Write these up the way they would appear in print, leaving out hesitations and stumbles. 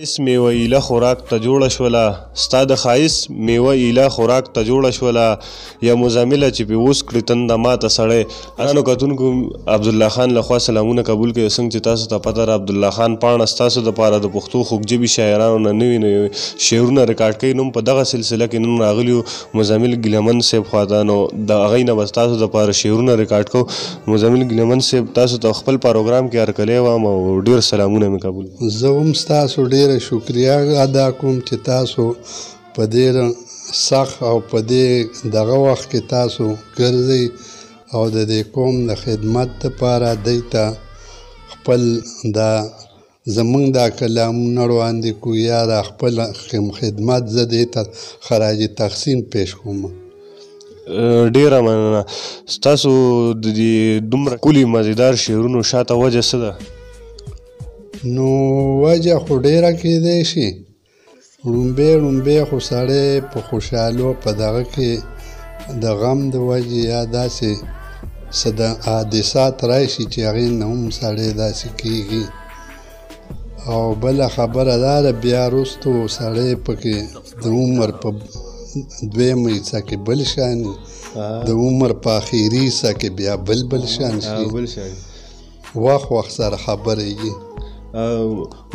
ښایست میوه ایله خوراک ته جوړه شوله، ستا د ښایست میوه ایله خوراک ته جوړه شوله، یا مزمله چې پې اوس کړي تنده ماته سړی. ګرانو کتونکو، عبدالله خان لخوا سلامونه قبول کړئ. څنګه چې تاسو ته پته ده، عبدالله خان پاڼه ستاسو دپاره د پښتو خوږژبي شاعرانو نه نوي نوي شعرونه ریکارډ کوي. نو په دغه سلسله کې نن راغلي یو مزمل ګیلهمن صاحب خواته، نو د هغوی نه به ستاسو دپاره شعرونه ریکارډ کوو. مزمل ګیلهمن صاحب، تاسو ته خپل پروګرام کې هرکلی وایم او ډېر سلامونه مې قبول. زه هم ستاسو ډېره شکریه ادا کوم چې تاسو په دې سخت او په دې دغه وخت کې تاسو ګرځئ او د دې قوم د خدمت دپاره دی ته خپل دا زمونږ دا کلامونه وړاندې کړو، یا دا خپل خدمت زه دې ته خراج تحسین پیش کوم. ډېره مننه. ستاسو د دې دومره ښکلي مزیدار شعرونو شاته وجه څه ده؟ نو وجه خو ډېره کېدای شي. ړومبی ړومبی خو سړی په خوشحالو په دغه کې د غم د وجې یا داسې څه د حادثات راشي چې هغې نه هم سړی داسې کېږي. او بله خبره دا ده، بیا وروستو سړی پکې د عمر په دویمه حصه کې بل شان، د عمر په اخري حصه کې بیا بل بل شان شي، وخت وخت سره خبرې وي.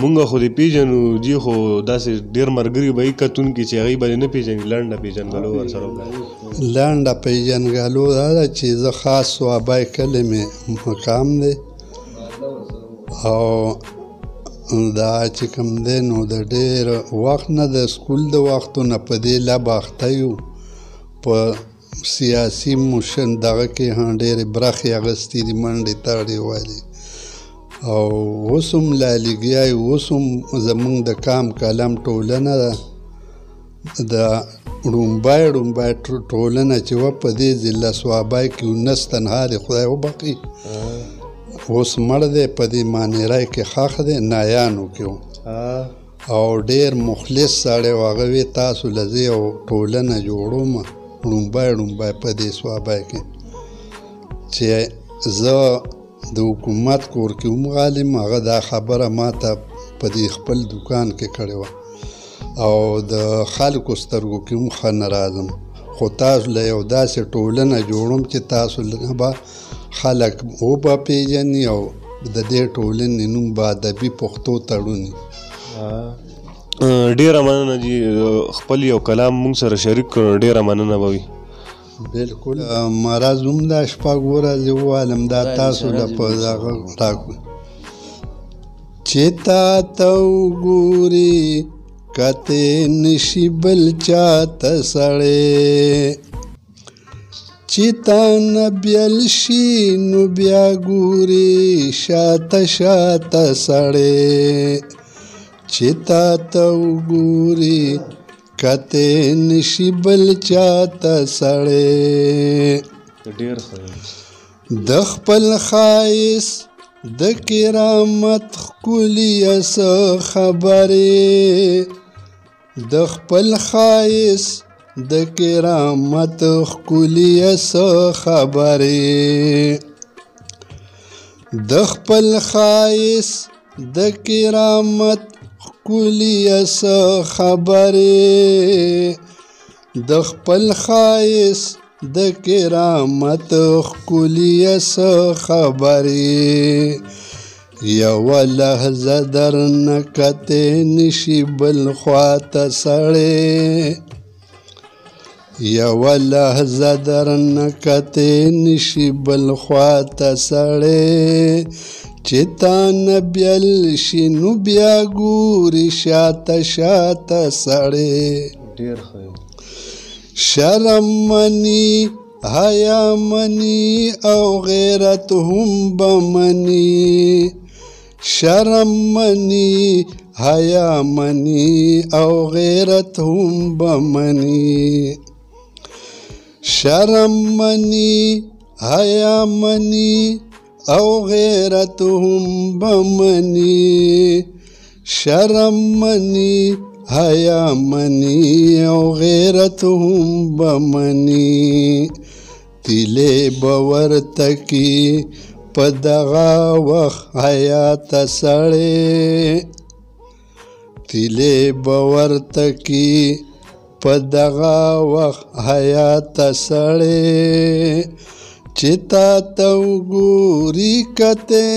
مونږ خو دې پېژنو جي، خو داسې ډېر ملګري به یې کتونکي چې هغوی به دې نه پېژني. لنډه پېژندګلو ورسره وکړه. لنډه پېژندګلو دا ده چې زه خاص صوابۍ کلی مې مقام دی، او دا چې کوم دی نو د ډېر وخت نه د سکول د وختو نه په دې لبه اخته یو. په سیاسي موشن دغه کې هم ډېرې برخې اخیستې دي، منډې تړې والي، او اوس هم لا لګیا یو. اوس هم زمونږ د کام قلم ټولنه ده، د ړومبی ړومبی ټولنه چې وه په دې ضلع صوابۍ کې 19 تنها دی، خدای وبخښي، اوس مړ دی، په دې مانیرای کې ښخ دی، نایانو کې و، او ډېر مخلص سړی و. هغه وی تاسو له زه یو ټولنه جوړوم ړومبی ړومبی په دې صوابۍ کې، چې زه د حکومت کور کې هم غالم. هغه دا خبره ما ته په دې خپل دوکان کې کړې وه، او د خلکو سترګو کې هم ښه نه راځم، خو تاسو له یو داسې ټولنه جوړوم چې تاسو له به خلک وبه پېژني، او د دې ټولنې نوم به ادبي پښتو تړوني. ډېره مننه جي، خپل یو کلام مونږ سره شریک کړو، ډېره مننه به وي. بالکل، مرض هم دا شپږ ورځې ووالم، دا تاسو له په دغه راکړو چې تا ته وګوري کتې نشي بل چاته سړی، چې تا نه بیل شي نو بیا ګوري شاته شاته سړی، چې تا ته وګوري کتې نشي بل چاته سړی. ډېر ښه. د خپل ښایست د کرامت ښکلي څه خبرې، د خپل ښایست د کرامت ښکلي څه خبرې، د خپل ښایست د کرامت ښکلي څه خبرې، د خپل ښایست د کرامت ښکلي څه خبرې، یوه لحظه درنه کتې نشي بل خواته سړی، یوه لحظه درنه کتې نشي بل خواته سړی، چې تا نه بیل شي نو بیا ګوري شاته شاته سړی. ډېر ښه. شرم مني، حیا مني، او غیرت هم به مني، شرم مني، حیا مني، او غیرت هم به مني، شرم مني، حیا مني، او غیرت هم به مني، شرم مني، حیا مني، او غیرت هم به مني، تیلې به ورته کي په دغه وخت حیا ته سړی، تیلې به ورته کی په دغه وخت حیا ته سړی، چې تا ته وګوري کتی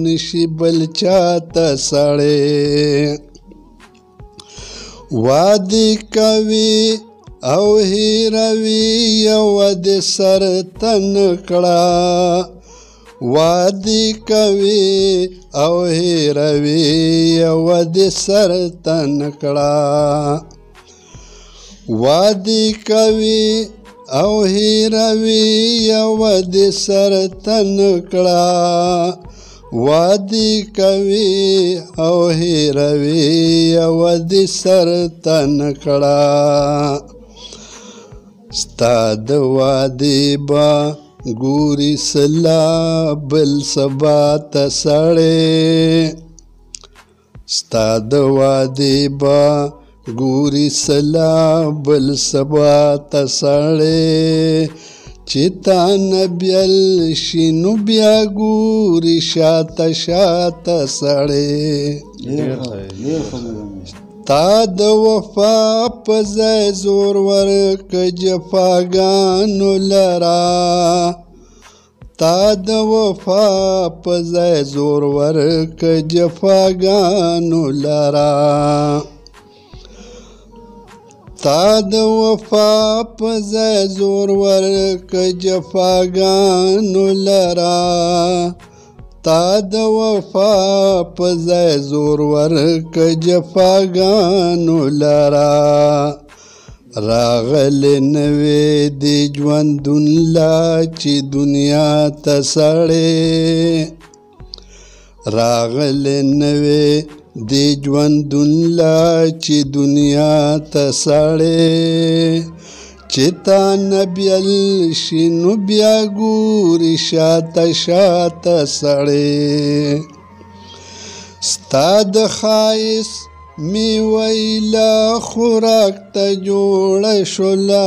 نشي بل چاته سړی. وعدې کوي او هېروي یوه دې سر ته نه کړه، وعدې کوي او هېروي یوه دې سر ته نه کړه، وعدې کوي او هېروي یوه دې سر ته نه کړه، وعدې کوي او هېروي یوه دې سر ته نه کړه. ستا د وعدې به ګوري سلا بل سبا ته سړی، ستا د وعدې به ګوري سلا بل سبا ته سړی، چې تا نه بیل شي نو بیا ګوري شاته شاته سړی. تا د وفا په ځای زور ورک جفاګانو لره، تا د وفا په ځای زور ورک جفاګانو لره، تا د وفا په ځای زور ورک جفاګانو لره، تا د وفا په ځای زور ورک جفاګانو لره. راغلې نوې دې ژوندون لا چې دنیا ته سړی، راغلې نوې دې ژوندون لا چې دنیا ته سړی، چې تا نه بیل شي نو بیا ګوري شاته شاته سړی. ستا د ښایست میوه ایله خوراک ته جوړه شوله،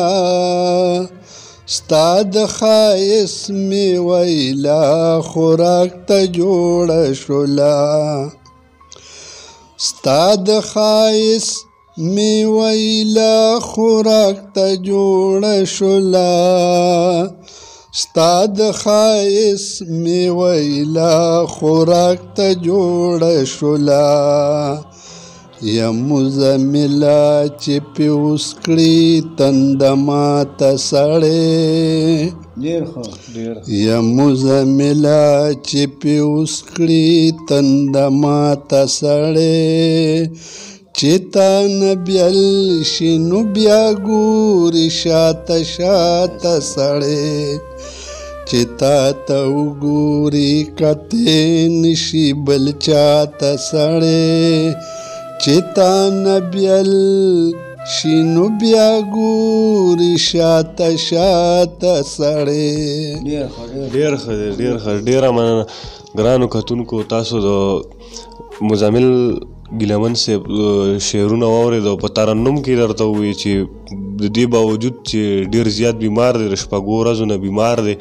ستا د ښایست میوه ایله خوراک ته جوړه شوله، ستا د ښایست میوه ایله خوراک ته جوړه شوله، ستا د ښایست میوه ایله خوراک ته جوړه شوله. یا مزمله چې پې اوس کړي تنده ماته سړی، یا مزمله چې پې اوس کړي تنده ماته سړی، چې تا نه بیل شي نو بیا ګوري شاته شاته سړی، چې تا ته وګوري کتی نشي بل چاته سړی، چې تا نه بیل شي نو بیا ګوري شاته شاته سړی. ډېر ښه دی، ډېر ښه، ډېره مننه ګرانو کتونکو. تاسو د مزمل ګیلهمن صاحب شعرونه واورېد او په ترنم کې درته ووایي چې د دې باوجود چې ډېر زیات بیمار دی، د شپږو ورځو نه بیمار دی،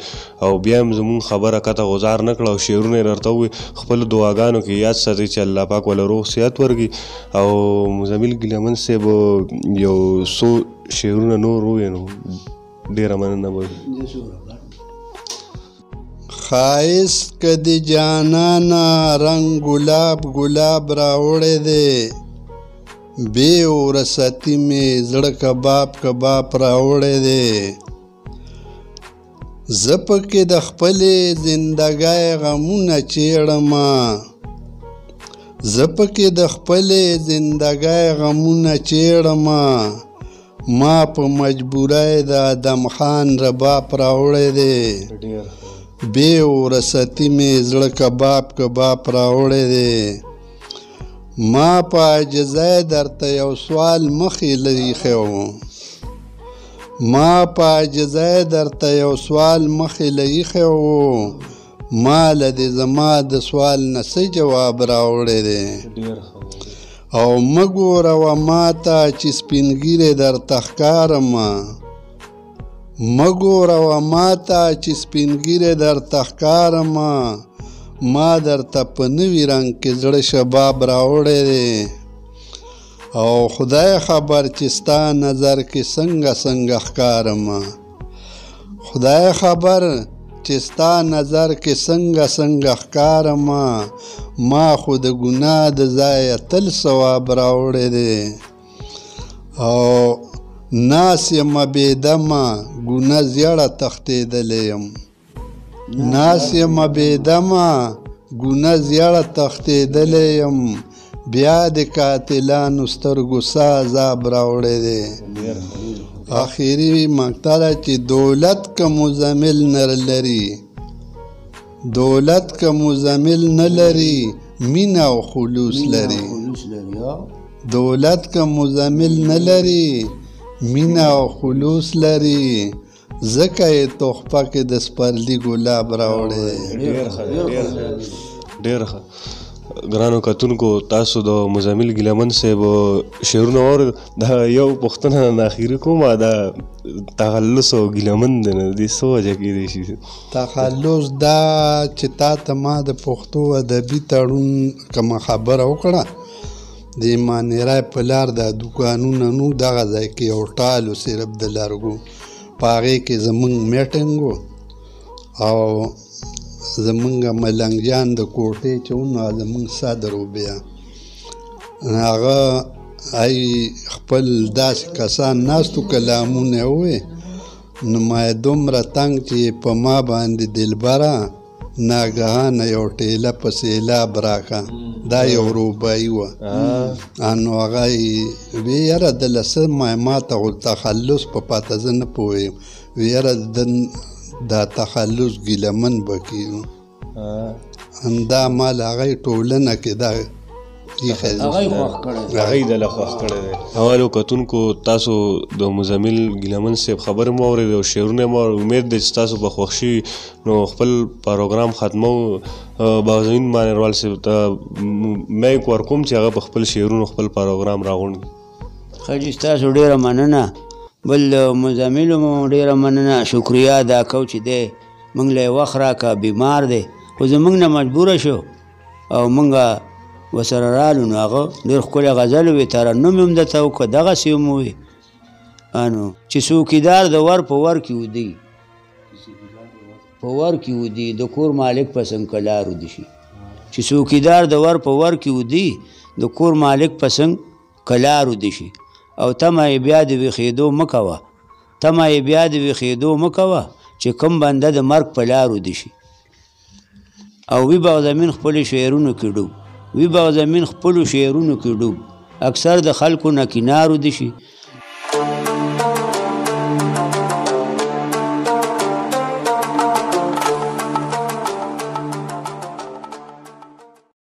او بیا هم زموږ خبره کته غوځار نه کړه او شعرونه یې درته ووایي. خپلو دعاګانو کې یاد ساتئ چې الله پاک وله روغ صحت ورکړي. او مزمل ګیلهمن صاحب یو څو شعرونه نور ووایي نو ډېره مننه به وي. ښایست که د جانانه رنګ ګلاب ګلاب راوړی دی، بې ورثتي مې زړه کباب کباب راوړی دی. زه پکې د خپلې زندګۍ غمونه چېړمه، زه پکې د خپلې زندګۍ غمونه چېړمه، ما په مجبورۍ د ادم خان رباب راوړی دی. بې ورثتي مې زړه کباب کباب راوړی دی. ما په عاجزۍ درته یو سوال مخې له ایښی و، ما په عاجزۍ درته یو سوال مخې له ایښی و، ما له دې زما د سوال نه څه جواب راوړی دی. او مه ګوره وه ما ته چې سپین ږیری درته ښکارمه، مه ګوره وه ما ته چې سپین ږیری درته ښکارمه، ما درته په نوي رنګ کې زړه شباب راوړی دی. او خدای خبر چې ستا نظر کې څنګه څنګه ښکارم، خدای خبر چې ستا نظر کې څنګه څنګه ښکارم، ما خو د ګناه د ځایه تل ثواب راوړی دی. او ناس یمه بې دمه ګناه زیړه تښتېدلی یم، ناس یمه بې دمه ګناه زیړه تښتېدلی یم، بیا د قاتلانو سترګو څه عذاب راوړی دی. اخري مقطع ده چې دولت که مزمل نه لري، دولت که مزمل نه لري، مینه او خلوص لري. دولت که مزمل نه لري، مینه او خلوص لري، ځکه یې تحفه کې د سپرلي ګلاب راوړی. ډېر ښه، ډېر ښه. ګرانو کتونکو، تاسو د مزمل ګیلهمن صاحب شعرونه واورېدل. دا یو پوښتنه ناخیري کومه، دا تخلص او ګیلهمن دی، نو دې څه وجه کېدای شي؟ تخلص دا چې تا ته ما د پښتو ادبي تړون کومه خبره وکړه، د ایمانیرای په لار دا دوکانونه نو دغه ځای کې یو ټال و صرف د لرګو، په هغې کې زمونږ میټینګ و او زمونږ ملنګ جان د کوټې چې و نو زمونږ صدر و، بیا هغه ای خپل داسې کسان ناست وو، کلامونه یې وویل، نو ما یې دومره تنګ چې په ما باندې دلبره ناګهانه یو ټیله په سیلاب راکړه، دا یو رباعي وه. نو هغه یې وی یاره د له څه ما ته خو تخلص په پته زه نه پوهېږم، وی یاره دا تخلص ګیلهمن به کېږو. همدا ما له هغې ټولنه کې دا هغه یې دله خوښ کړی دی. حوالو کتونکو، تاسو د مزمل ګیلهمن صاحب خبرې مو واورېدې او شعرونه مو واورېدل. امید دی چې تاسو به خوښ شوي. نو خپل پروګرام ختمو. باغزمین مانروال صاحب ته میک ورکوم چې هغه په خپل شعرونو خپل پروګرام راغونډ کړي. ښه جي، ستاسو ډېره مننه. بل مزمل مو ډېره مننه، شکریه ادا کوو چې دی موږ له یې وخت راکړه. بیمار دی خو زموږ نه مجبوره شو او موږ ورسره رالو. نو هغه ډېر ښکلی غزل ووی، ترنم یې هم درته وکړه، دغسې هم ووی. نو چې څوکیدار د ور په ور کې ودی، په ور کې ودی، د کور مالک په څنګ کلار ودی شي. چې څوکیدار د ور په ور کې ودی، د کور مالک په څنګ کلار ودی شي. او تمه یې بیا د ویښېدو مه کوه، تمه یې بیا د ویښېدو مه کوه چې کوم بنده د مرګ په لار ودی شي. او وی به زمین خپلو شعرونو کې ډوب، وی به زمین خپلو شعرونو کې ډوب، اکثر د خلکو نه کنار ودی شي.